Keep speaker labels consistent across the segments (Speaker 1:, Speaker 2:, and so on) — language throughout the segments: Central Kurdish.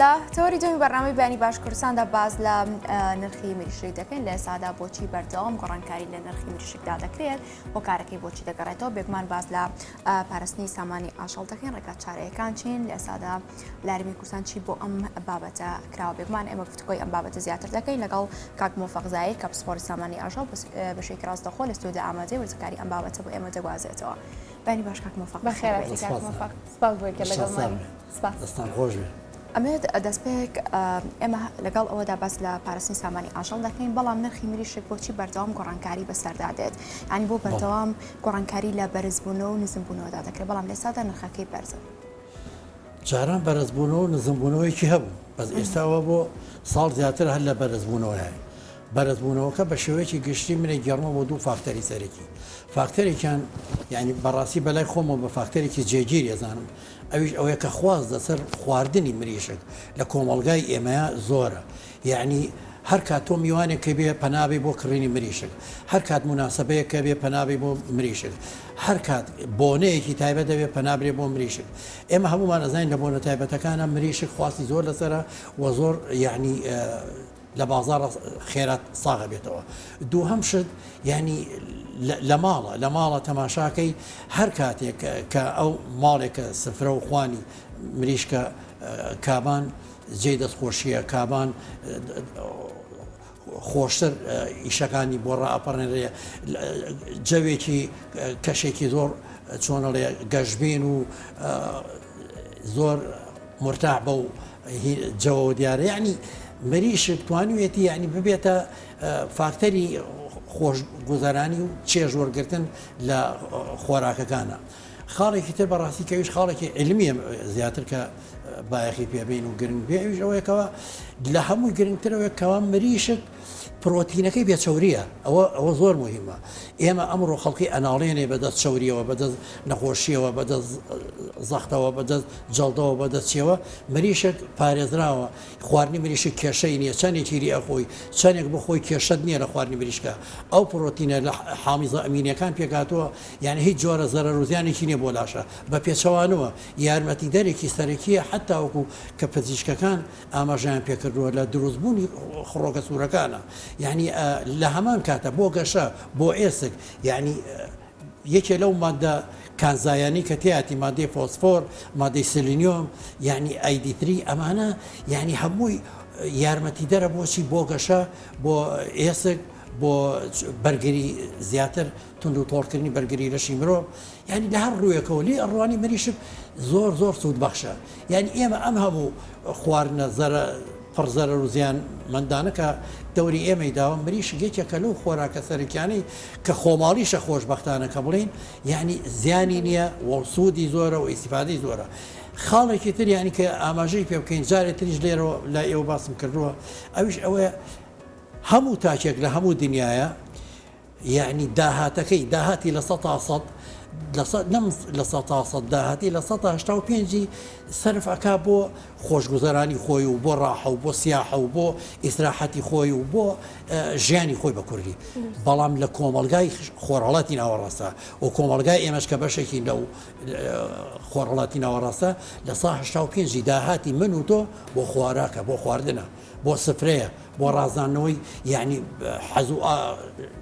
Speaker 1: لە تەوەری دووەمی بەرنامەی بەیانی باش کوردستاندا باس لە نرخی مریشک دەکەین لە ئێستادا بۆچی بەردەوام گۆڕانکاری لە نرخی مریشکدا دەکرێت هۆکارەکەی بۆچی دەگەڕێتەوە بێگومان باس لە پاراستنی سامانی ئاژەڵ دەکەین ڕێگا چارەیەکان چین لە ئێستادا لە هەرێمی کوردستان چی بۆ ئەم بابەتە کراوە بێگومان ئێمە گفتوگۆی ئەم بابەتە زیاتر دەکەین لەگەڵ کاک مۆفەق زایر کە پسپۆڕی سامانی ئاژەڵ بەشێکی ڕاستەخۆ لە ستۆدیۆ ئامادەی وردەکاری ئەم بابەتە بۆ ئێمە دەگوازێتەوە. بەیانی باش کاک مۆفەق.
Speaker 2: بەخێرهاتی کاک مۆفەق. سپاس بۆی کە لەگەڵمانی. سپاس.
Speaker 3: دەستان خۆش بێ.
Speaker 1: ئەمەوێت دەستپێک ئێمە لەگەڵ ئەوەدا باس لە پاراستنی سامانی ئاژەڵ دەکەین بەڵام نرخی مریشک بۆچی بەردەوام گۆڕانکاری بەسەردا دێت یانی بۆ بەردەوام گۆڕانکاری لە بەرزبوونەوە و نزمبوونەوەدا دەکرێت بەڵام لە ئێستادا نرخەکەی بەرزە.
Speaker 3: جاران بەرزبوونەوە و نزمبوونەوەیەکی هەبوو بەس ئێستا ئەوە بۆ ساڵ زیاتر هەر لە بەرزبوونەوەیە. بەرزبوونەوەکە بە شێوەیەکی گشتی منێک گێڕمەوە بۆ دوو فاکتەری سەرەکی. فاکتەرێکیان یانی بەڕاستی بەلای خۆمەوە بە فاکتەرێکی جێگیر ئەزانم ئەویش ئەوەیە کە خواست لەسەر خواردنی مریشک لە کۆمەڵگای ئێمەیا زۆرە یانی هەر کات تۆ میوانێک کە بێ پەنا بەی بۆ کڕینی مریشک هەر کات موناسەبەیەک کە بێ پەنا بەی بۆ مریشک هەر کات بۆنەیەکی تایبەت دەبێ پەنا برێ بۆ مریشک ئێمە هەموومان ئەزانین لە بۆنە تایبەتەکانە مریشک خواستی زۆر لەسەرە و زۆر یعنی لە بازاڕ خێرا ساغ ئەبێتەوە دووهەم شت یانی لە ماڵە لە ماڵە تەماشاکەی هەر کاتێک کە ئەو ماڵێکە سفرە و خوانی مریشکە کابان جێی دەستخۆشیە کابان خۆشتر ئیشەکانی بۆ ڕائەپەڕێنرێ جەوێکی کەشێکی زۆر چۆنەڵێ گەشبین و زۆر مورتاح بەو جەوەوە دیارە یعنی مریشک توانیویەتی یعنی ببێتە فاکتەری خۆشگوزەرانی و چێژ وەرگتن لە خۆراکەکانە خاڵێکی تر بەڕاستی کەویش خاڵێکی علمیە زیاتر کە بایەخی پێبین و گرنگ بێ ئەویش ئەوەیەکەوە لە هەمووی گرنگترەوەی کەوا مریشک پرۆتینەکەی بێ چەوریە ئەوە ئەوە زۆر موهیمە ئێمە ئەمڕۆ خەڵکی ئەناڵێنێ بەدەست چەوریەوە بەدەست نەخۆشیەوە بەدەست زەختەوە بەدەست جەڵدەوە بەدەست چیەوە مریشک پارێزراوە خواردنی مریشک کێشەی نییە چەندێکی لی ئەخۆی چەندێک بخۆی کێشەت نییە لە خواردنی مریشکە ئەو پرۆتینە لە حامیزە ئەمینەکان پێکهاتووە یعنی هیچ جۆرە زەرەر و زیانێکی نییە بۆ لاشە بە پێچەوانەوە یارمەتیدەرێکی سەرەکیە حتا وەکو کە پزیشکەکان ئاماژەیان پێکردووە لە دروستبوونی خڕۆکە سوورەکانە یانی لە هەمان کاتە بۆ گەشە بۆ ئێسک یانی یەکێ لەو مادە کانزایانی کە تیاتی مادەی فۆسفۆر مادەی سلینیۆم یعنی ئایدیتری ئەمانە یعنی هەمووی یارمەتیدەرە بۆچی بۆ گەشە بۆ ئێسک بۆ بەرگری زیاتر توند و تۆڵکردنی بەرگری لەشی مرۆڤ یعنی لە هەر ڕوویەکەوە لێ ئەڕوانی مریشک زۆر زۆر سوود بەخشە یانی ئێمە ئەم هەموو خواردنە زەرە پڕ زەرەر و زیان مەندانە کە دەوری ئێمەی داوە مریشک یەکێکە لەو خۆراکە سەرەکیانەی کە خۆماڵیشە خۆشبەختانە کە بڵێین یانی زیانی نییە و سوودی زۆرە و ئیستیفادەی زۆرە خاڵێکی تر یانی کە ئاماژەی پێ بکەین جارێ تریش لێرەوە لای ئێوە باسم کردووە ئەویش ئەوەیە هەموو تاکێک لە هەموو دنیاە یەعنی داهاتەکەی داهاتی 100% لەم 100% داهاتی 85% ی سەرف ئەکا بۆ خۆشگوزەرانی خۆی و بۆ ڕاحە و بۆ سیاحە و بۆ ئیسراحەتی خۆی و بۆ ژیانی خۆی بە کوردی بەڵام لە کۆمەڵگای خۆرهەڵاتی ناوەڕاستە و کۆمەڵگای ئێمەش کە بەشێکی لەو خۆرهەڵاتی ناوەڕاستە 85% ی داهاتی من و تۆ بۆ خۆراکە بۆ خواردنە بۆ سفرەیە بۆ ڕازاندنەوەی یعنی حەز و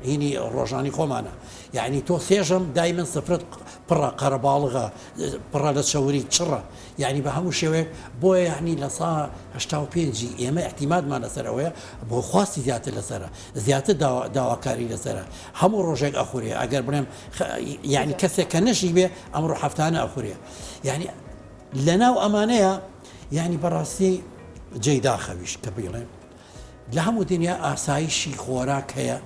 Speaker 3: هینی ڕۆژانی خۆمانە یعنی تۆ سێژەم دای من سفرت پڕە قەرەباڵغە پڕە لە چەوری چڕە یعنی بە هەموو شێوەیەک بۆیە یعنی لە سا هەشتا و پێنجی ئێمە احتیمادمان لەسەر ئەوەیە بۆ خواستی زیاتر لەسەرە زیاتر داواکاری لەسەرە هەموو ڕۆژێک ئەخورێ ئەگەر بڵێم یعنی کەسێک کە نەژی بێ ئەمڕۆ هەفتانە ئەخورێ یعنی لەناو ئەمانەیە یانی بەڕاستی جێی داخەویش کە بیڵێم لە هەموو دنیا ئاسایشی خۆراک هەیە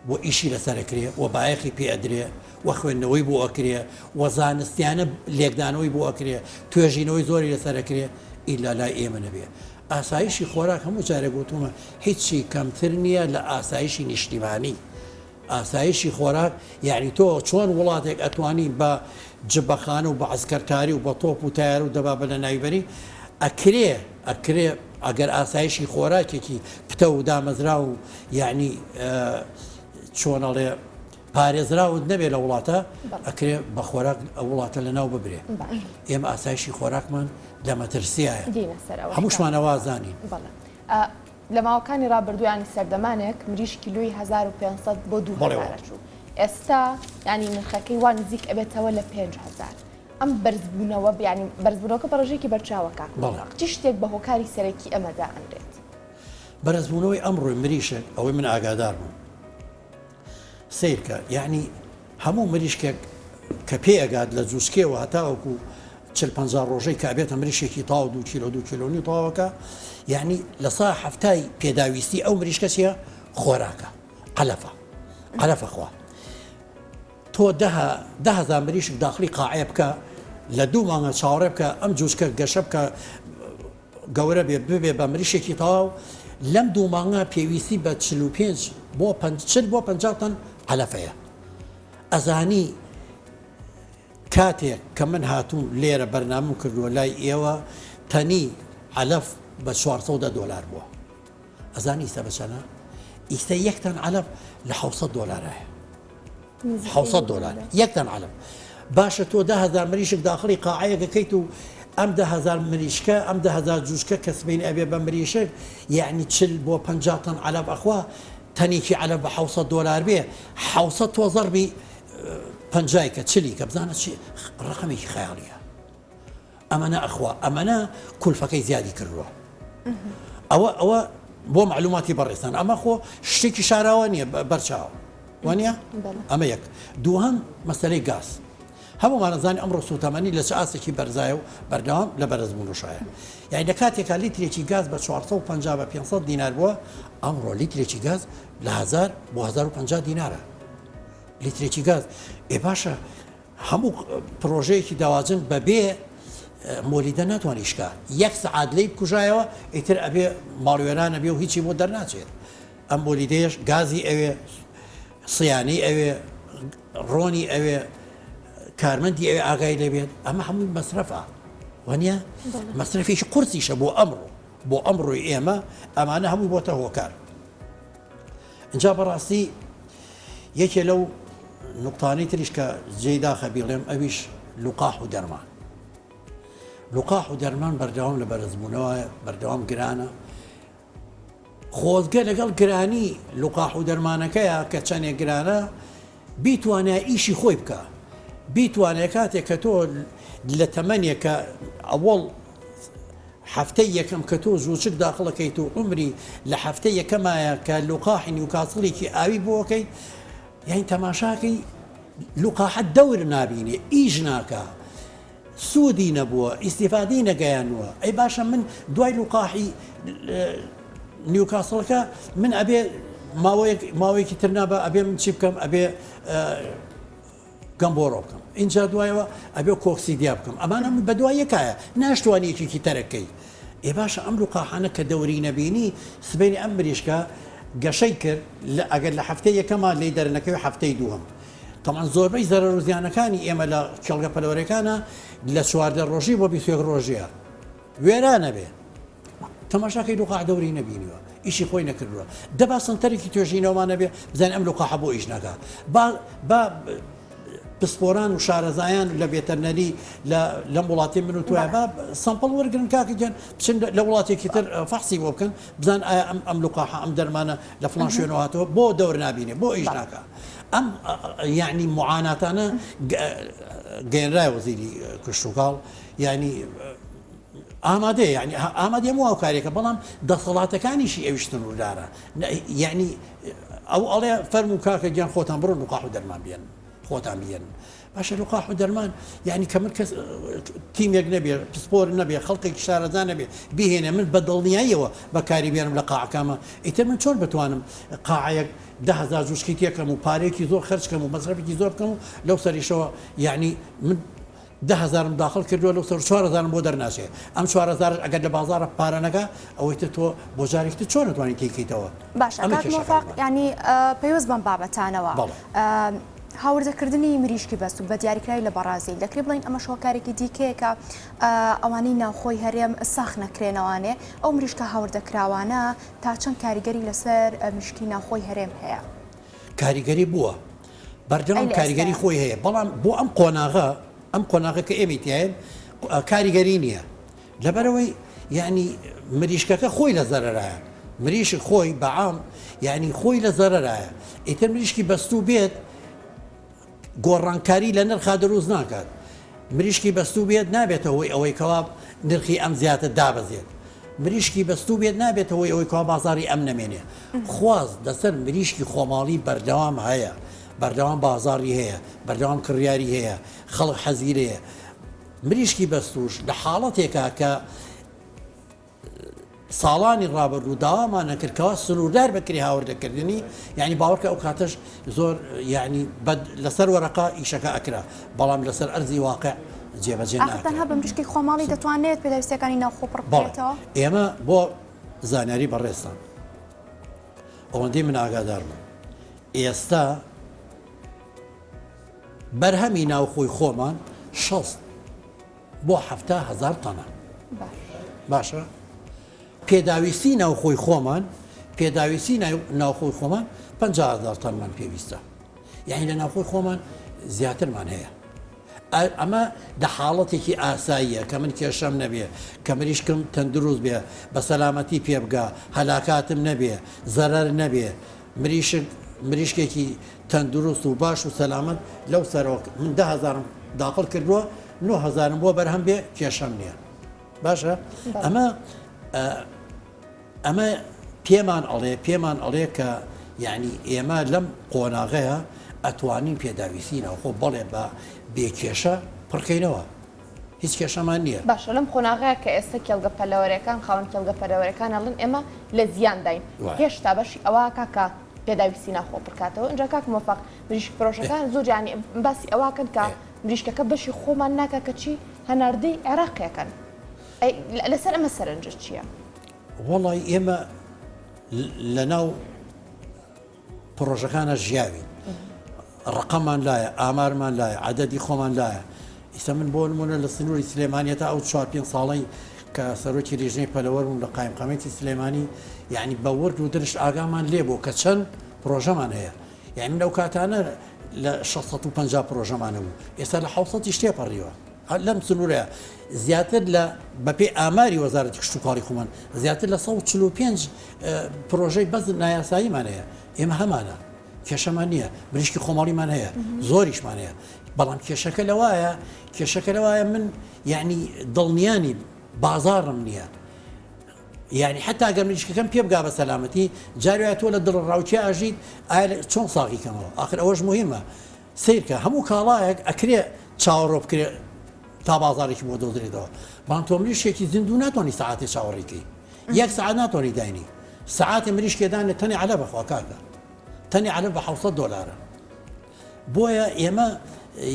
Speaker 3: و ئیشی لەسەرەکرێ و بایەخی پێ ئەدرێ و خوێندنەوەی بۆ ئەکرێ و زانستیانە لێکدانەوەی بۆ ئەکرێ توێژینەوەی زۆری لەسەرەکرێ ئیلا لای ئێمە نەبێ ئاسایشی خۆراک هەموو جارێک وتومە هیچی کەمتر نییە لە ئاسایشی نیشتیمانی ئاسایشی خۆراک یەعنی تۆ چۆن وڵاتێک ئەتوانی بە جبەخانە و بە عەسکەرتاری و بە تۆپ و تایارە و دەبابە لە ناوی بەری ئەکرێ ئەکرێ ئەگەر ئاسایشی خۆراکێکی پتەو و دامەزراو و یەعنی چۆنەڵێ پارێزراوت نەبێ لە وڵاتە ئەکرێ بە خۆراک ئەو وڵاتە لە ناو ببرێ ئێمە ئاسایشی خۆراکمان. لە مەترسیایە.
Speaker 2: دینە سەر ئەوە.
Speaker 3: هەمووشمان ئەوە ئەزانین.
Speaker 2: بەڵێ. لە ماوەکانی ڕابردوو یانی سەردەمانێک مریشک کیلۆی 1500 بۆ 2000 ئەچوو. ئێستا یانی نرخەکەی وا نزیک ئەبێتەوە لە 5000. ئەم بەرزبوونەوە یانی بەرزبوونەوەکە بە ڕێژەیەکی بەرچاوە کاک مۆفەق. چ شتێک بە هۆکاری سەرەکی ئەمە دائەنرێت؟
Speaker 3: بەرزبوونەوەی ئەمڕۆی مریشک ئەوەی من ئاگادار بووم سەیرکە یەعنی هەموو مریشکێک کە پێ ئەگات لە جوسکێوە هەتاوەکو چل پەنجا ڕۆژەی کە ئەبێتە مریشێکی تاو دوو کیلۆ دوو کیلۆ نیو تەواوەکە یعنی لە سا حەفتای پێداویستی ئەو مریشکە چیە خۆراکە عەلەفە عەلەفە خوا تۆ دە هەزار مریشک داخلی قاعەیە بکە لە دوو مانگە چاوەڕێ بکە ئەم جوچکە گەشە بکە گەورە بێ ببێ بە مریشێکی تەواو لەم دوو مانگە پێویستی بە 45 بۆ 40 بۆ 50 تەن عەلەفەیە ئەزانی کاتێک کە من هاتووم لێرە بەرنامەم کردووە لای ئێوە تەنی عەلەف بە 410 دۆلار بووە ئەزانی ئیستا بە چەنە؟ ئیستا یەک تەن عەلەف لە 700 دۆلارایە 700 دۆلار یەک تەن عەلەف باشە تۆ 10هزار مریشک داخڵی قاعەیەکەکەیت و ئەم 10هزار مریشکە ئەم 10هزار جوچکە کە سبەینێ ئەبێ بە مریشک یعنی چل بۆ 50 تەن عەلەف ئەخوا تەنێکی عەلەف بە 700 دۆلار بێ 700 تۆ زەڕبی پەنجای کە چلی کە بزانە چی ڕقمێکی خەیاڵیە ئەمەنە ئەخوا ئەمەنە کولفەکەی زیادی کردووە ئەوە ئەوە بۆ معلوماتی بەڕێزتان ئەمە خۆ شتێکی شاراوە نییە بەرچاو وانە ئەمە یەک دووهەم مەسلەی گاز هەموومانەزانانی ئەمڕۆ سوتەمەنی لە چ ئاستێکی بەرزایە و بەردەوام لە بەرزبوون وشایە یعنی لە کاتێکا لیترێکی گاز بە 450 بە 500 دینار بووە ئەمڕۆ لیترێکی گاز لە 1000 بۆ 1050 دینارە لیترێکی گاز ئێ باشە هەموو پرۆژەیەکی دەواجن بەبێ مۆلیدە ناتوانێت ئیش کا یەک سەعات لێی بکوژایەوە ئیتر ئەبێ ماڵوێران ئەبێ و هیچی بۆ دەرناچێت ئەم مۆلیدەیەش گازی ئەوێ سیانەی ئەوێ ڕۆنی ئەوێ کارمەندی ئەوێ ئاگای لێبێت ئەمە هەمووی مەسرەفە وانە مەسرەفێکی قورسیشە بۆ ئەمڕۆ بۆ ئەمڕۆی ئێمە ئەمانە هەمووی بۆتە هۆکار ئینجا بەڕاستی یەکێ لەو نوقتانەی تریش کە جێی داخە بیڵێم ئەویش لوقاح و دەرمان لوقاح و دەرمان بەردەوام لە بەرزبوونەوە بەردەوام گرانە خۆزگە لەگەڵ گرانی لوقاح و دەرمانەکەیە کە چەندێک گرانە بیتوانایە ئیشی خۆی بکا بیتوانێ کاتێک کە تۆ لە تەمەنێک کە ئەوەڵ هەفتەی یەکەم کە تۆ زووچک داخڵەکەیت و عومری لە هەفتەی یەکەمایە کە لوقاحی نیوکاسڵێکی ئاوی بۆکەی یانی تەماشاکەی لوقاحە دەور نابینێ ئیش ناکا سوودی نەبووە ئیسیفادەی نەگەیانووە ئەی باشە من دوای لوقاحی نیوکاسڵەکە من ئەبێ ماوەیەک ماوەیەکی تر نابە ئەبێ من چی بکەم ئەبێ گەمبۆڕۆ بکەم اینجا دوایەوە ئەبێ کۆکسیدیا بکەم ئەمانە بە دوای یەکایە ناشتوانی یەکێکی تەرەکەی ئێ باشە ئەم لوقاحانە کە دەوری نەبینی سبەینێ ئەم مریشکە گەشەی کرد لە ئەگەر لە هەفتەی یەکەما لێی دەرنەکەوێ هەفتەی دووەم تەبعەن زۆربەی زەرەر و زیانەکانی ئێمە لە کێڵگە پەلەوەرەکانە لە 14 ڕۆژی بۆ 21 ڕۆژیە وێرانە بێ تەماشاکەی لوقاح دەوری نەبینیوە ئیشی خۆی نەکردووە دەبا سنتەرێکی توێژینەوەمان نەبێ بزانین ئەم لوقاحە بۆ ئیش ناکا با با پسپۆران و شارەزایان لە ڤێتەرنەری لە لەم وڵاتی من و توایە با sample وەرگن کاکە گیان بچن لە وڵاتێکی تر فەحسی بۆ بکەن بزان ئایا ئەم ئەم لوقاحە ئەم دەرمانە لە فڵان شوێنەوە هاتەوە بۆ دەور نابینێ بۆ ئیش ناکا ئەم یعنی معاناتانە گەیەنرایە وەزیری کشتوکاڵ یعنی ئامادەیە یعنی ئامادەیە هەموو هاوکاریەکە بەڵام دەسەڵاتەکانیشی ئەویش سنووردارە یعنی ئەو ئەڵێ فەرموو کاکە گیان خۆتان بڕۆن لقاح و دەرمان بێن خۆتان بێن باشە لقاح و دەرمان یعنی کە من کەس تیمێک نەبێ پسپۆر نەبێ خەڵکێکی شارەزا نەبێ بهێنێ من بە دڵنیاییەوە بەکاری بێنم لە قاعەکەمە ئیتر من چۆن بتوانم قاعەیەک 10هزار جوشکی تێکەم و پارێکی زۆر خەرج کەم و مەسرەفێکی زۆر بکەم و لەو سەریشەوە یعنی من دە هەزارم داخڵ کردووە لەو سەر چوار هەزارم بۆ دەرناچێ ئەم چوار هەزارەش ئەگەر لە بازاڕە پارە نەکا ئەوەی تر تۆ بۆ جارێکی تر چۆن ئەتوانی تێی کەیتەوە
Speaker 1: باشە
Speaker 3: ئەمە
Speaker 1: کاک
Speaker 3: کێشەکانمان.
Speaker 1: مۆفەق یانی پەیوەست بەم بابەتانەوە
Speaker 3: بەڵێ.
Speaker 1: هاوردەکردنی مریشکی بەستوو بە دیاریکراوی لە بەڕازیل دەکرێ بڵێین ئەمەش هۆکارێکی دیکەیە کە ئەوانەی ناوخۆی هەرێم ساخ نەکرێنەوانێ ئەو مریشکە هاوردەکراوانە تا چەند کاریگەری لەسەر مریشکی ناوخۆی هەرێم هەیە؟
Speaker 3: کاریگەری بووە بەردەوام
Speaker 1: ئەی لە
Speaker 3: کاریگەری
Speaker 1: ئێستایا؟
Speaker 3: خۆی هەیە بەڵام بۆ ئەم قۆناغە ئەم قۆناغە کە ئێمەی تیاین کاریگەری نییە. لەبەرەوەی یعنی مریشکەکە خۆی لە زەرەرایە مریشک خۆی بەعام یعنی خۆی لە زەرەرایە ئیتر مریشکی بەستوو بێت گۆڕانکاری لە نرخا دروست ناکات. مریشکی بەستوو بێت نابێتە هۆی ئەوەی کەوا نرخی ئەم زیاتر دابەزێت. مریشکی بەستوو بێت نابێتە هۆی ئەوەی کەوا بازاڕی ئەم نەمێنێ. خواست لەسەر مریشکی خۆماڵی بەردەوام هەیە، بەردەوام بازاڕی هەیە، بەردەوام کڕیاری هەیە، خەڵک حەزی لێیە. مریشکی بەستووش لە حاڵەتێکا کە ساڵانی ڕابردوو داوامان ئەکرد کەوا سنووردار بکرێ هاوردەکردنی یعنی باوەڕکە ئەو کاتەش زۆر یعنی لەسەر وەرەقە ئیشەکە ئەکرا بەڵام لەسەر ئەرزی واقع جێبەجێ
Speaker 1: ئاخر تەنها بە مریشکی خۆماڵی دەتوانێت پێداویستیەکانی ناوخۆ پڕ بکرێتەوە؟
Speaker 3: ئێمە بۆ زانیاری بەڕێزتان ئەوەندەی من ئاگادار بووم ئێستا بەرهەمی ناوخۆی خۆمان 60 بۆ 70 هەزار تەنە باشە پێداویستی ناوخۆی خۆمان پێداویستی ناوخۆی خۆمان 50 هەزار تەنمان پێویستە یعنی لە ناوخۆی خۆمان زیاترمان هەیە ئەمە لە حاڵەتێکی ئاساییە کە من کێشەم نەبێ کە مریشکم تەندروست بێ بە سەلامەتی پێ بگا هەلاکاتم نەبێ زەرەر نەبێ مریشک مریشکێکی تەندروست و باش و سەلامەت لەو سەرۆک من دە هەزارم داخڵ کردووە نۆ هەزارم بۆ بەرهەم بێ کێشەم نییە باشە ئەمە ئەمە پێمان ئەڵێ پێمان ئەڵێ کە یعنی ئێمە لەم قۆناغەیە ئەتوانین پێداویستی ناوخۆ بەڵێ بە بێکێشە پڕکەینەوە هیچ کێشەمان نییە.
Speaker 2: باشە لەم قۆناغەیە کە ئێستا کێڵگە پەلەوەرەکان خاوەن کێڵگە پەلەوەرەکان ئەڵێن ئێمە لە زیانداین هێشتا بەشی ئەوە کاکە پێداویستی ناخۆ پڕکاتەوە ئینجا کاک مۆفەق مریشک فرۆشەکان زۆر یانی باسی ئەوەکەن کە مریشکەکە بەشی خۆمان ناکا کەچی هەناردەی عێراقیەکەن لەسەر ئەمە سەرنجت چییە؟
Speaker 3: وەڵی ئێمە لەناو پڕۆژەکانە ژیاوین ڕقەمان لایە ئامارمان لایە عدەدی خۆمان لایە ئیستا من بۆ نمونە لە سنووری سلێمانیە تا ئەو چوار پێنج ساڵەی کە سەرۆکی لیژنەی پەلەوەر بووم لە قایمقامیەتی سلێمانی یعنی بە ورد و درشت ئاگامان لێ بوو کە چەند پرۆژەمان هەیە یعنی من ئەو کاتانە لە 650 پرۆژەمان هەبوو ئێستا لە 600 تێپەڕیوە لەم سنوورەیە زیاتر لە بەپێی ئاماری وەزارەتی کشتوکاڵی خۆمان زیاتر لە 145 پرۆژەی بەس نایاساییمان هەیە ئێمە هەمانە کێشەمان نییە مریشکی خۆماڵیمان هەیە زۆریشمان هەیە بەڵام کێشەکە لەوایە کێشەکە لەوایە من یعنی دڵنیانی بازاڕم نییە یعنی حتا گەر مریشکەکەم پێ بگا بە سەلامەتی جاروایە تۆ لە دڵ ڕاوکێ ئاژیت ئایا چۆن ساغی کەمەوە ئاخر ئەوەش مهمە سەیرکە هەموو کاڵایەک ئەکرێ چاوەڕۆ بکرێ تا بازارێکی بۆ دۆزرێتەوە بەڵام تۆ مریشکێکی زیندوو ناتوانانی سەعاتێ چاوەڕێی کەی یەک سەعات ناتوانانی داینی سەعاتێ مریشکێ دانێ تەنێ عەلە بەخوا کاکە تەنێ عەلە بە 600 دۆلارە بۆیە ئێمە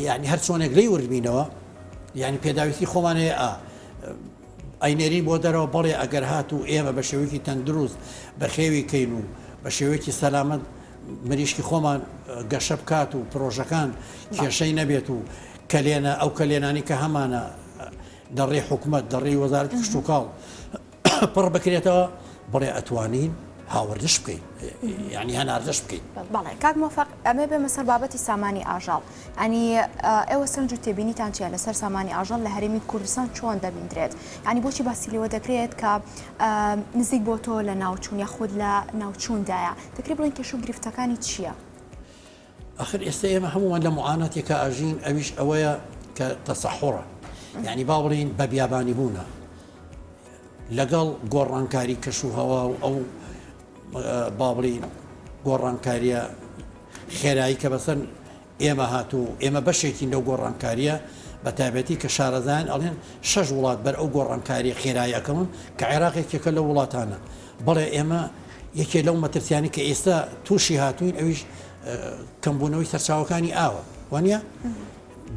Speaker 3: یعنی هەر چۆنێک لی وردبینەوە یعنی پێداویستی خۆمان هەیە ئا ئەینێرین بۆ دەرەوە بەڵێ ئەگەر هاتوو ئێمە بە شێوەیەکی تەندروست بەخێوی کەین و بە شێوەیەکی سەلامەت مریشکی خۆمان گەشە بکات و پرۆژەکان کێشەی نەبێت و کەلێنە ئەو کەلێنانی کە هەمانە لە ڕێی حکومەت لە ڕێی وەزارەتی کشتوکاڵ پڕ بکرێتەوە بڵێ ئەتوانین هاوردش بکەین یعنی هەناردەش بکەین.
Speaker 1: بەڵێ کاک مۆفەق ئەمێ بێمە سەر بابەتی سامانی ئاژەڵ ینی ئێوە سەرنج و تێبینیتان چیە لەسەر سامانی ئاژەڵ لە هەرێمی کوردستان چۆن دەبیندرێت ینی بۆچی باسی لێوە دەکرێت کە نزیک بۆ تۆ لە ناوچوون یاخود لە ناوچووندایە دەکرێت بڵێن کێشە و گرفتەکانی چییە؟
Speaker 3: ئەخر ئێستا ئێمە هەموومان لە معاناتێکا ئەژین ئەویش ئەوەیە کە تەسەحوڕە یعنی با بڵین بە بیابانی بوونە لەگەڵ گۆڕانکاری کەش و هەوا و ئەو با بڵین گۆڕانکاریە خێرایی کە بەسەر ئێمە هات و ئێمە بەشێکین لەو گۆڕانکارییە، بە تایبەتی کە شارەزایان ئەڵێن شەش وڵات بەر ئەو گۆڕانکارییە خێرایە ئەکەون کە عێراق یەکێکە لەو وڵاتانە. بەڵێ ئێمە یەکێ لەو مەترسیانەی کە ئێستا تووشی هاتووین ئەویش کەمبوونەوەی سەرچاوەکانی ئاوە، وانییە؟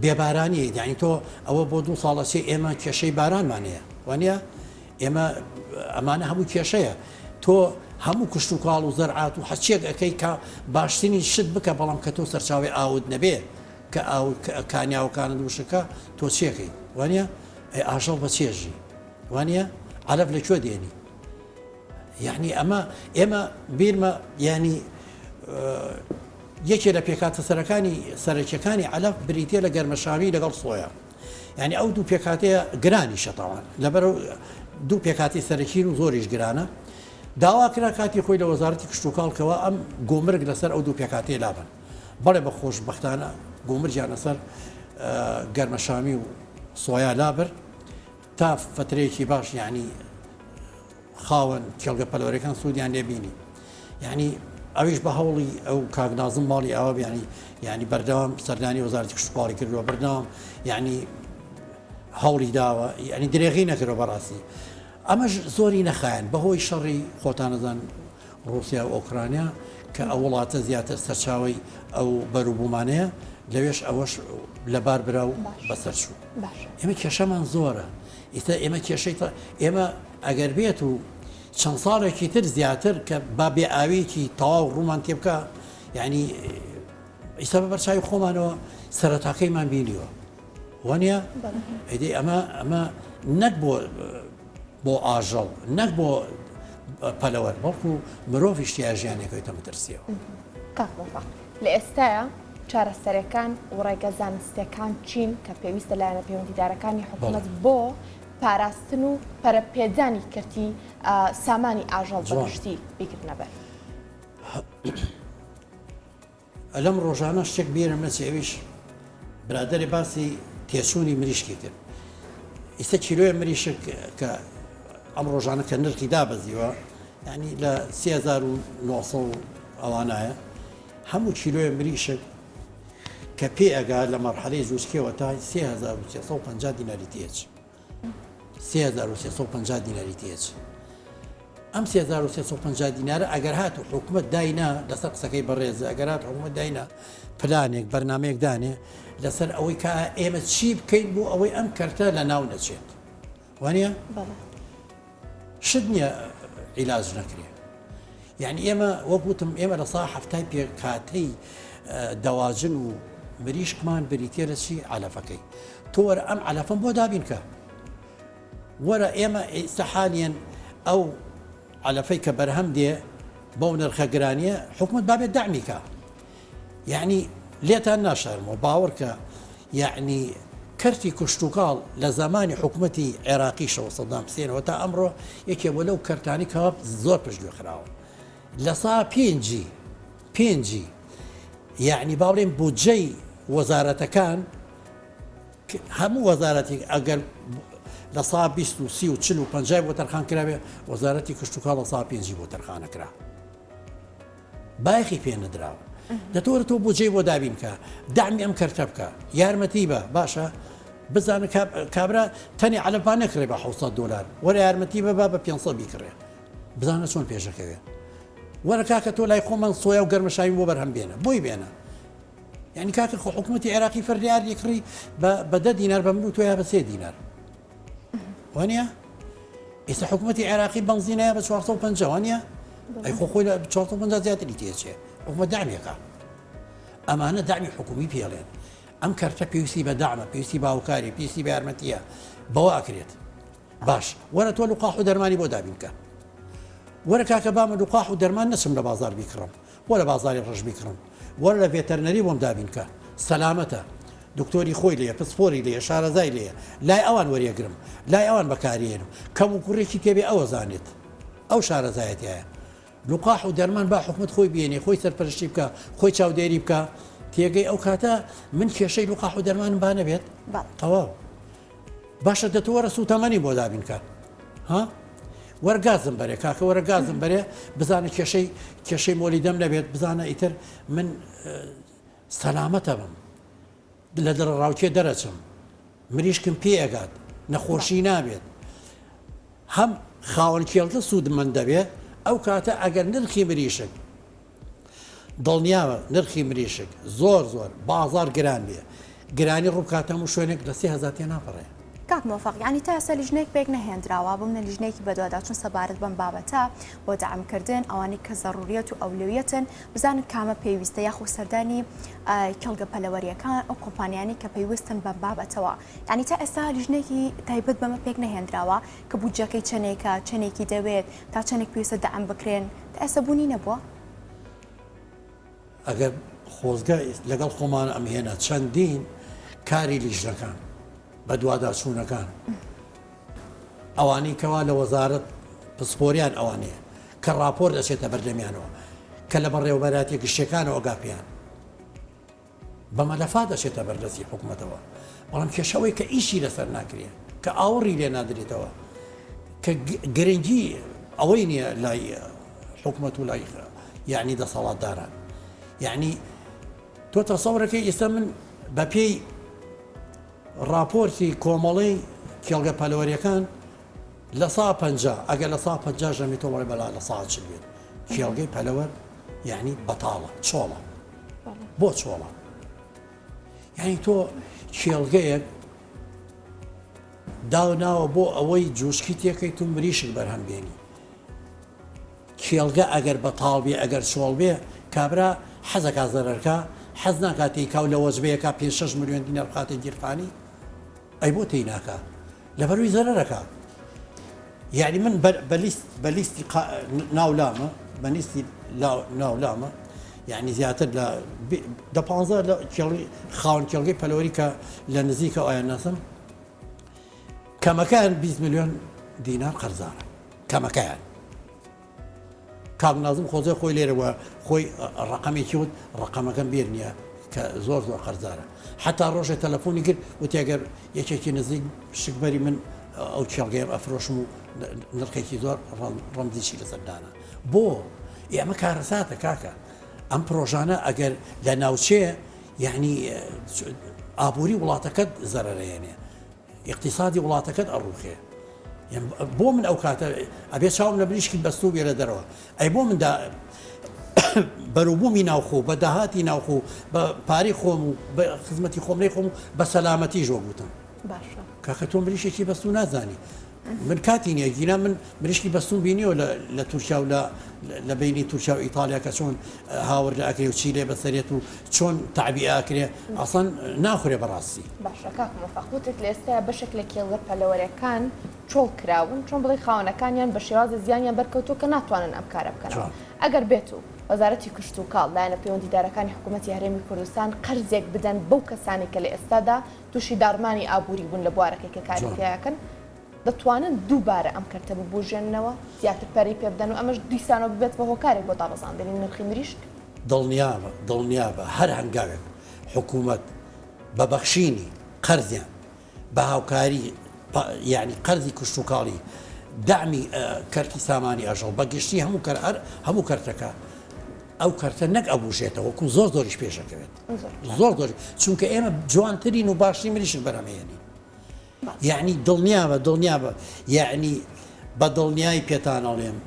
Speaker 3: بێبارانییە، یانی تۆ ئەوە بۆ دوو ساڵ ئەچێ ئێمە کێشەی بارانمان هەیە، وانییە؟ ئێمە ئەمانە هەموو کێشەیە تۆ هەموو کشتوکاڵ و زەرعات و هەرچیەک ئەکەی کە باشترین شت بکە بەڵام کە تۆ سەرچاوەی ئاوت نەبێ کە ئاو کانیاوەکانت وشکە تۆ چیەکەی وانە ئەی ئاژەڵ بە چێژی وانە عەلەف لە کوێ دێنی یعنی ئەمە ئێمە بیرمە ینی یەکێ لە پێکاتە سەرەکانی سەرەکیەکانی عەلەف بریتە لە گەرمەشامی لەگەڵ سۆیە. یعنی ئەو دوو پێکهاتەیە گرانیشە تاوان لەبەر دوو پێکاتی سەرەکین و زۆریش گرانە داوا کرا کاتی خۆی لە وەزارەتی کشتوکاڵکەوە ئەم گومرگ لەسەر ئەو دوو پێکاتەیە لابن بەڵێ بە خۆشببختانە گومرگیان لەسەر گەرمەشامی و سۆیا لابرد تا فترەیەکی باش یعنی خاوەن کێڵگە پەلەوەرەکان سوودیان لێ بینی یعنی ئەویش بە هەوڵی ئەو کاک نازم ماڵی ئاوا بیانی یعنی بەردەوام سەردانی وەزارەتی کشتوکاڵی کردووە بەردەوام یعنی هەوڵی داوە یعنی درێغی نەکردەوە بەڕاستی ئەمەش زۆری نەخایەن بەهۆی شەڕی خۆتانەزان ڕوسیا و ئۆکرانیا کە ئەو وڵاتە زیاتر سەرچاوەی ئەو بەروبوومانەیە لەوێش ئەوەش لەبار برا و بەسەر چوو ئێمە کێشەمان زۆرە ئیتر ئێمە کێشەی ئێمە ئەگەر بێت و چەند ساڵێکی تر زیاتر کە با بێ ئاوێکی تەواو ڕوومان تێبکە یعنی ئیستا بە بەرچاوی خۆمانەوە سەرەتاکەیمان بینیوە وانە ئەدی ئەمە ئەمە نەک بۆ بۆ ئاژەڵ نەک بۆ پەلەوەر بەڵکو مرۆڤیش تیا ژیانی ئەکەوێتە مەترسیەوە.
Speaker 2: کاک مۆفەق لە ئێستایا چارەسەرەکان و ڕێگە زانستیەکان چین کە پێویستە لایەنە پەیوەندیدارەکانی حکومەت بۆ پاراستن و پەرەپێدانی کەرتی سامانی ئاژەڵ بەگشتی بیگرنە بەر؟
Speaker 3: لەم ڕۆژانە شتێک بیرم نەچێ ئەویش برادەرێ باسی تێچوونی مریشکی کرد ئیستا کیلۆی مریشک کە ئەم ڕۆژانە کە نرخی دابەزیوە ینی لە 3900 ئەوانایە هەموو کیلۆی مریشک کە پێ ئەگا لە مەرحەلەی زوسکەوە تا 3350 دیناری تێچ 3350 دیناری تێچ ئەم 3350 دینارە ئەگەر هات و حکومت داینا لەسەر قسەکەی بەڕێزە ئەگەر هات حکومت داینا پلانێک بەرنمەیەک دانێ لەسەر ئەوەی کە ئێمە چی بکەین بۆ ئەوەی ئەم کەرتە لە ناو نەچێت وانە شت نییە عیلاج نەکرێ یعنی ئێمە وەک وتم ئێمە لە سا هەفتای پێکهاتەی دەواجن و مریشکمان بریتە لە چی علەفەکەی تۆ وەرە ئەم علەفەم بۆ دابین کە وەرە ئێمە ئێستا حالیەن ئەو عەلەفەی کە بەرهەم دێ بەو نرخە گرانیە حکومت بابێت دەعمی کا یعنی لێتان ناشارمەوە باوەڕکە یعنی کەرتی کشتوکاڵ لە زمانی حکوومەتی عێراقیشەوە سەدام حسێنەوە تا ئەمڕۆ یەکێ بۆ لەو کەرتانی کە زۆر پشتگوێ خراوە لە سا پێنجی پێنجی یعنی با بڵێن بودجەی وەزارەتەکان هەموو وەزارەتێک ئەگەر لە سا 20 و سی و چل و پەنجای بۆ تەرخان کرابێ وەزارەتی کشتوکاڵ لە سا پێنجی بۆ تەرخانەکرا بایەخی پێ نەدراوە دەتۆرە تۆ بودجەی بۆ دابین کە دامی ئەم کەرتە بکە یارمەتی بە باشە بزانە کابرا تەنێ عەلەپا نەکڕێ بە 600 دلار وەرە یارمەتی بە با بە 500 بیکڕێ بزانە چۆن پێشەکەوێ وەرە کاکە تۆ لای خۆمان سۆیا و گەرمەشاوی بۆ بەرهەم بێنە بۆی بێنە یعنی کاکە خۆ حکوومەتی عێراقی فەردیاری کڕی بە دە دینار بە من و تۆیا بە سێ دینار وانە ئێستا حکوومەتی عێراقی بەنزینەیە بە 450 وانە ئەی خۆ خۆی لە 450 زیاتری تێچێ حکومە دامێکە ئەمانە دامی حکومی پێڵێن ئەم کەرتە پێویستی بە دامە پێویستی باوکاری پێویستی بە یارمەتیە بەوە ئەکرێت باش وەرە تۆ لقاح و دەرمانی بۆ دابین بکە وەرە کاکە با من لقاح و دەرمان نەچم لە بازار بیکڕم وە لە بازاری ڕەش بیکڕم وەرە لە ڤێتەرنەری بۆم دابین کە سەلامەتە دکتۆری خۆی لێیە پسپۆری لێیە شارەزای لێیە لای ئەوان وەریەگرم لای ئەوان بەکاریێنم کەم و کوڕێکی تێبێ ئەوە زانێت ئەو شارەزایەتیایە لقاح و دەرمان با حکومت خۆی بێنێ خۆی سەرپەرشتی بکە خۆی چاودێری بکە تێگەی ئەو کاتە من کێشەی لقاح و دەرمانم با نەبێت تەواو باشە دە تۆ وەرە سوتەمەنی بۆ دابین کە ها وەرە گازم بەرێ کاکە وەرە گازم بەرێ بزانە کێشەی کێشەی مۆلی دەم نەبێت بزانە ئیتر من سەلامەتە بم لە دڵە ڕاوکێ دەرەچم مریشکم پێ ئەگات نەخۆشی نابێت هەم خاوەن کێڵگە سوودمەند دەبێت ئەو کاتە ئەگەر نرخی مریشک دڵنیابە نرخی مریشک زۆر زۆر بازاڕ گران بێ گرانی ڕووبکاتە هەموو شوێنێک لە 3000 تێناپەڕێ.
Speaker 1: کاک مۆفەق یانی تا ئێستا لیژنەیەک پێک نەهێندراوە بۆ منە لیژنەیەکی بەدواداچوون سەبارەت بەم بابەتە بۆ دەعم کردن ئەوانەی کە زەڕوریەت و ئەولەویەتن بزانن کامە پێویستە یاخۆ سەردانی کێڵگە پەلەوەریەکان ئەو کۆمپانیانەی کە پەیوەستن بەم بابەتەوە یانی تا ئێستا لیژنەیەکی تایبەت بەمە پێک نەهێندراوە کە بودجەکەی چەندێکە چەندێکی دەوێت تا چەندێک پێویستە دەعم بکرێن تا ئێستا بوونی نەبووە؟
Speaker 3: ئەگەر خۆزگە لەگەڵ خۆمان ئەمهێنا چەندین کاری لیژنەکان. بەدواداچوونەکان ئەوانەی کەوا لە وەزارەت پسپۆریان ئەوانەیە کە ڕاپۆر دەچێتە بەردەمیانەوە کە لە بەڕێوەبەرایەتیە گشتیەکانەوە ئەگا پێیان بە مەلەفات دەچێتە بەردەستی حکومەتەوە بەڵام کێشە ئەوەی کە ئیشی لەسەر ناکرێ کە ئاوڕی لێ نادرێتەوە کە گرنگی ئەوەی نییە لای حکومەت و لای یعنی دەسەڵاتداران یعنی تۆ تەسەورەکەی ئێستا من بە پێی ڕاپۆرتی کۆمەڵەی کێڵگە پەلەوەریەکان لە سا 50 ئەگەر لە سا 50 ژەمی تۆ بڵێ بەلا لە سا 40 بێت کێڵگەی پەلەوەر یعنی بەتاڵە چۆڵە بۆ چۆڵە یعنی تۆ کێڵگەیەک داو ناوە بۆ ئەوەی جوشکی تێکەیت و مریشک بەرهەم بێنی کێڵگە ئەگەر بەتاڵ بێ ئەگەر چۆڵ بێ کابرا حەزەکا زەرەرکا حەز ناکا تێیکا و لە وەجبەیەکا پێنج شەش ملیۆن دینار بخاتە گیرفانی ئەی بۆ تێی ناکا لەبەروی زەرەرەکا یعنی من بە لیست بە لیستی ناو لامە بە لیستی ناو لامە یعنی زیاتر لە دە پانزە لە کێڵی خاوەن کێڵگەی پەلەوەری کە لە نزیکە ئایان ناسم کەمەکەیان 20 ملیۆن دینار قەرزارە کەمەکەیان. کاک نازم خۆزێ خۆی لێرە وە خۆی ڕەقەمێکی وت ڕەقەمەکەم بیر نییە کە زۆر زۆر قەرزارە حتا ڕۆژێ تەلەفۆنی کرد وتی ئەگەر یەکێکی نزیک شکبەری من ئەو کێڵگەیەم ئەفرۆشم و نرخێکی زۆر ڕەمزیشی لەسەر دانا بۆ ئێمە کارەساتە کاکە ئەم پرۆژانە ئەگەر لە ناوچێ یعنی ئابووری وڵاتەکەت زەرەرەیەنێ ئیقتیسادی وڵاتەکەت ئەڕوخێ بۆ من ئەو کاتە ئەبێ چاوم لە مریشکی بەستوو بێ لە دەرەوە ئەی بۆ من دا بەروبوومی ناوخۆ بە داهاتی ناوخۆ بە پارەی خۆم و بە خزمەتی خۆم نەی خۆم و بە سەلامەتیش وەک وتم
Speaker 2: باشە
Speaker 3: کاکە تۆ مریشێکی بەستوو نازانی من کاتی نییە گینا من مریشکی بەستوم بینیەوە لە تورکیا و لە بینی تورکیا و ئیتالیا کە چۆن هاوردە ئەکرێ و چی لێ بەسەرێت و چۆن تەعبیئە ئەکرێ ئەسڵەن ناخورێ بەڕاستی.
Speaker 2: باشە کاک مۆفەق وتت لە ئێستایا بەشێک لە کێڵگە پەلەوەرەکان چۆڵ کراون چۆن بڵێی خاوەنەکانیان بە شێوازە زیانیان بەرکەوتووە کە ناتوانن ئەم کارە بکەنەوە ئەگەر بێتو وەزارەتی کشتوکاڵ لایەنە پەیوەندیدارەکانی حکوومەتی هەرێمی کوردستان قەرزێک بدەن بەو کەسانەی کە لە ئێستادا تووشی داڕمانی ئابووری بوون لە بوارەکەی کە کاری تیاکەن دەتوانن دووبارە ئەم کەرتە ببوژێننەوە، زیاتر پەرەی پێبدەن و ئەمەش دیسانەوە ببێت بە هۆکارێک بۆ دابەزاندنی نرخی مریشک؟
Speaker 3: دڵنیابە، دڵنیابە هەر هەنگاوێک حکوومەت بە بەخشینی قەرزیان، بە هاوکاری یانی قەرزی کشتوکاڵی، دەعمی کەرتی سامانی ئاژەڵ، بە گشتی هەموو کەر هەر هەموو کەرتەکە، ئەو کەرتە نەک ئەبوژێتەوە، وەکوو زۆر زۆریش پێش ئەکەوێت. زۆر زۆر چونکە ئێمە جوانترین و باشترین مریشک بەرهەم ئەهێنین. یەعنی دڵنیابە دڵنیابە یەعنی بە دڵنیای پێتان ئەڵێم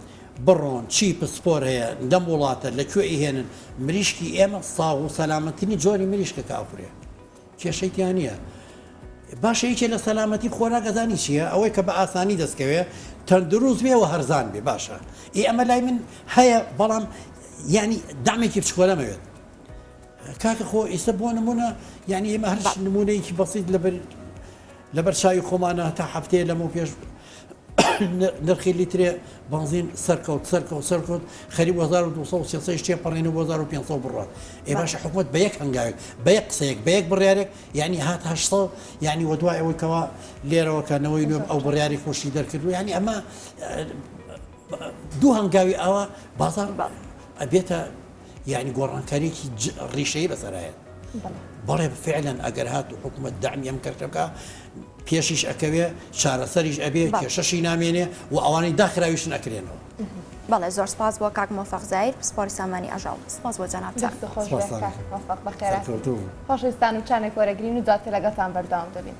Speaker 3: بڕۆن چی پسپۆر هەیە لەم وڵاتە لە کوێ ئیهێنن مریشکی ئێمە ساغ و سەلامەتترین جۆری مریشکە کە ئەخورێ کێشەی تیا نییە باشە یەکێ لە سەلامەتی خۆراک ئەزانی چییە ئەوەی کە بە ئاسانی دەستکەوێ تەندروست بێ و هەرزان بێ باشە ئی ئەمە لای من هەیە بەڵام یعنی دامێکی بچکۆلەمەوێت کاکە خۆ ئیستا بۆ نمونە یعنی ئێمە هەر نمونەیەکی بەسیت لەبەر لەبەر چاوی خۆمانە تا هەفتەیە لەمە پێش نرخی لیترێ بنزین سەرکەوت سەرکەوت سەرکەوت خەری 1200 شتێ پەڕێن و 1500 بڕات ئێ باشە حکومت بە یەک هەنگاوێک بە یەک قسەیەک بە یەک بڕیارێک یعنی هات 800 یعنی وە دوای ئەوەی کەوا لێرەوە کە نەوەی نوێ ئەو بڕیاری خۆشی دەرکردو یعنی ئەمە دوو هەنگاوی ئاوا بازار ئەبێتە یانی گۆڕانکاریەکی ڕیشەیی بەسەرایەت بەڵێ فعلەن ئەگەر هات و حکوومەت دەعمی ئەم کەرتە بکا پێشیش ئەکەوێ چارەسەریش ئەبێ کێشەشی نامێنێ و ئەوانەی داخراویشن ئەکرێنەوە.
Speaker 1: بەڵێ زۆر سپاس بۆ کاک مۆفەق زاهیر پسپۆری سامانی ئاژەڵ سپاس بۆ جەنابتان.
Speaker 2: دەست خۆش بێ کاک مۆفەق بەخێرهاتن. خۆشەویستان و چانێک وەرەگرین و دواتر لەگەڵتان بەردەوام دەبین.